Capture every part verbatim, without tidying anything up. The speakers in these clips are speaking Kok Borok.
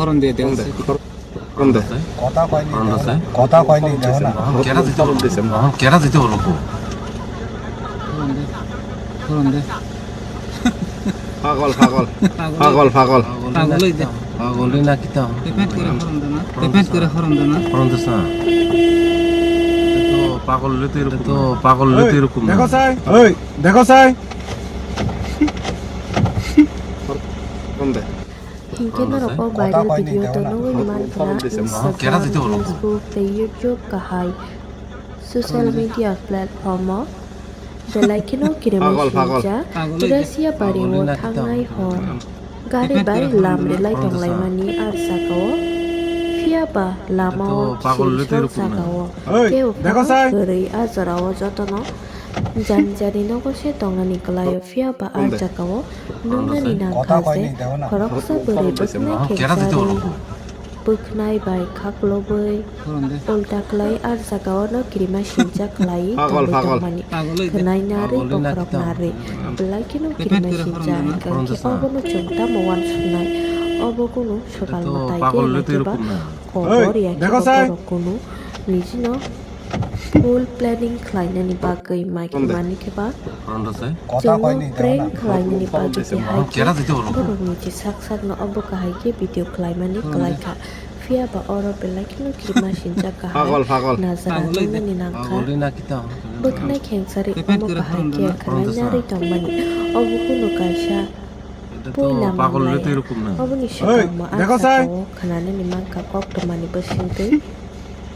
Horon de, de. Horon de. Horon de. Kota koi ni deho na. Kota koi ni deho na. Kera jete horon de. Horon de. Horon de. Pagol, pagol. Pagol. Pagol, pagol. Pagol oi de. Pagol oi na kita. Repent kore horon de na. Repent kore horon de na. Horon de sa. To pagol le tei rukum. To pagol le tei rukum. Dekho sai. Oi, dekho sai. Horon de. Hinkhe norok o viral video to nugwi mankha Instagram, Facebook tei YouTube kahai social media platform o belai kheno kirima singjak Turasia bari o thangnai hor gari bai lam relai tonglaimani ar saka o, phiya ba lama o chirikrok saka o tei uphano kwrwi a jora o jotono Jani jani nogo se tongnani kwlaio, phiya ba a jagao nungnani nangkha je khoroksa bwrwi bwkhnai khengsa bwkhnai bai khaklobwi ulta khlai a jagao no kirima sincha khlai tongwi tongmani khwnai narwi bokhorok narwi belai kheno kirima sincha hwnkhe obono chwng tamo uansuknai? Obo kunu swkang mwtai khe nai khe ba khobor ya khe bokhorok kunu nijino full planning khlainani bagwi maikhe mani khe ba chwngno prank khlainani bagwi tei hai khe borokni je sak sakno obo kahai khe video khlaimani kwlaikha. Phiya ba oro belai kheno kirima sinjak kahai najra nungnani nangkha. Bwkhnai khengsari omo kahai khe khwnai narwi tongmani. Obo kunu kaisa puila manlai. Oboni swkangma a sakao khwnanani mankha koktwmani bwswngtwi.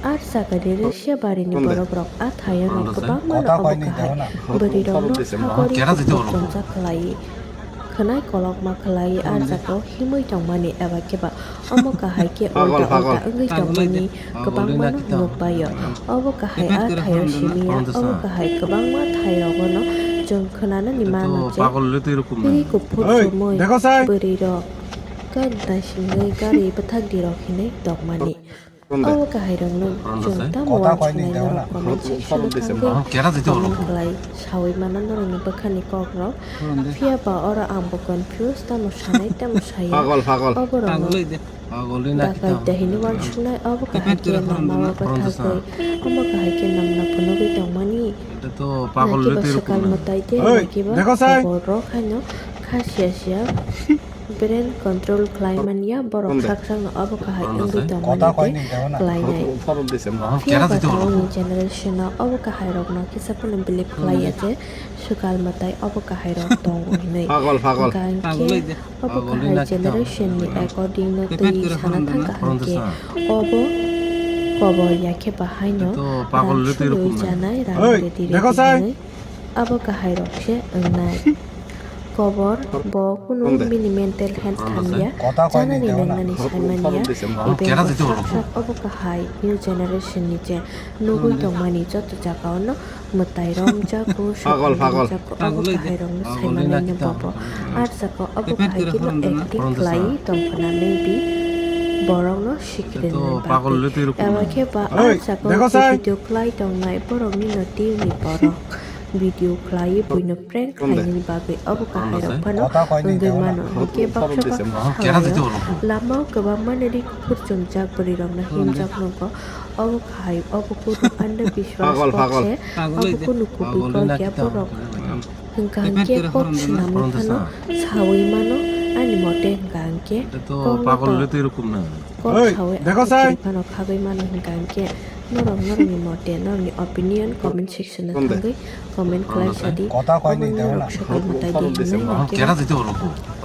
A jaga Reresiya barini borokrok a thaio no kwbangma no obo kahai bwrwirokno sagori kuchumsa khlai, khwnai kolokma khlai a jagao himwi tongmani eba khe ba omo kahai khe ulta ulta wngwi tongmani kwbangma no nukbaio. Obo kahai a thaio simiya, obo kahai kwbangma thairogo no chwng khwnanani mano je piri kuphur chumui bwrwirok gari naisingwi gari bwthakdirok hinwi tongmani. Obo kahairokno chwng tamo uansuknai norok comment section o thangwi comment khlai saui mano norokni bwkhani kokrok. Phiya ba oro ang bo confuse, tamo sanai tamo saya. Oborokno dakai dahini uansuknai, obo kahai khe lama o bwthagwi, omo kahai khe namna phunugwi tongmani. Nakiba swkang mwtai tei nakiba koborrok haino kha siya siya. Brain control khlai manya borok sak sakno obo kahai wngwi tongmani tei khlainai. Phiya ba tabukni generation o obo kahairokno kisa phano believe khlaiya je swkang mwtai obo kahairok tongo hinwi. Hwnkha hinkhe obo kahai generation ni according no twi sana thangkha hinkhe obo kobor ya khe bahaino rang sului chanai, rang redi redi hinwi abo kahairok se wngnai. Kobor bo kunu bini mental health hamya, chanani nwngnani saimanya, even bo sak sak obo kahai new generation ni je nugwi tongmani joto jagao no mwtai romjago, swkang romjago, obo kahairokno saimanaino bobo. A jagao obo kahai kheno acting khlaiwi tongphano maybe borokno sikirwnani bagwi. Eba khe ba a jagao je video khlai tongnai borokni no team ni borok video khlaiwi buino prank khlainani bagwi obo kahairok phano wngwi mano. Hinkhe baksa baksa sawaio lamao kwbangma nini kuphur chumjak bwrwirokno himjak nukgo. Obo kahai, obo kunu andhbiswas kok se, obo kunu kubui kok ya borok. Hwnkha hinkhe kok swnamwi phano saui mano, ani mote hwnkha hinkhe kokno to. Kok sawi aphuru phano khagwi mano hwnkha hinkhe norok norokni mote norokni opinion comment section o thangwi comment khlai sadi. Obo norok swkang mwtai di hinwi naikhe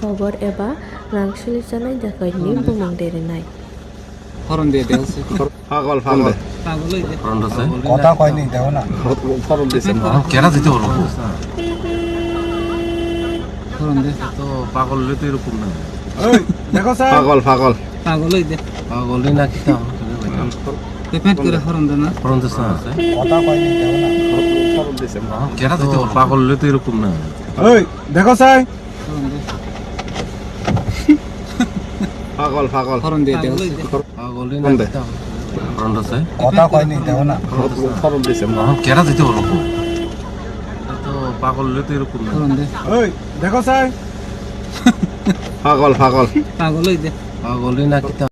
kobor eba rang suli chanai dakaitni bumung de rwnai. Horon de de se. Pagol, pagol. Pagol oi de. Kota koi ni deo na. Horon de se. Horon de. To pagol le twi rukum na. Oi, dekho sir. Pagol, pagol. Pagol oi de. Pagol oi na kita. Repent kore horon de na. Horon de sa. Kota koi ni deo na. Horon de se. Kera jete pagol le twi rukum na. Oi, dekho sir. Horon de. Pagol, pagol. Horon de, de. Pagol oi na kita. Horon de. Horon de se. Kota koi ni deo na. Horon de se. Kera jete horon. To pagol le twi rukum na. Horon de. Oi, dekho sir. Pagol, pagol. Pagol oi de. Pagol oi na kita.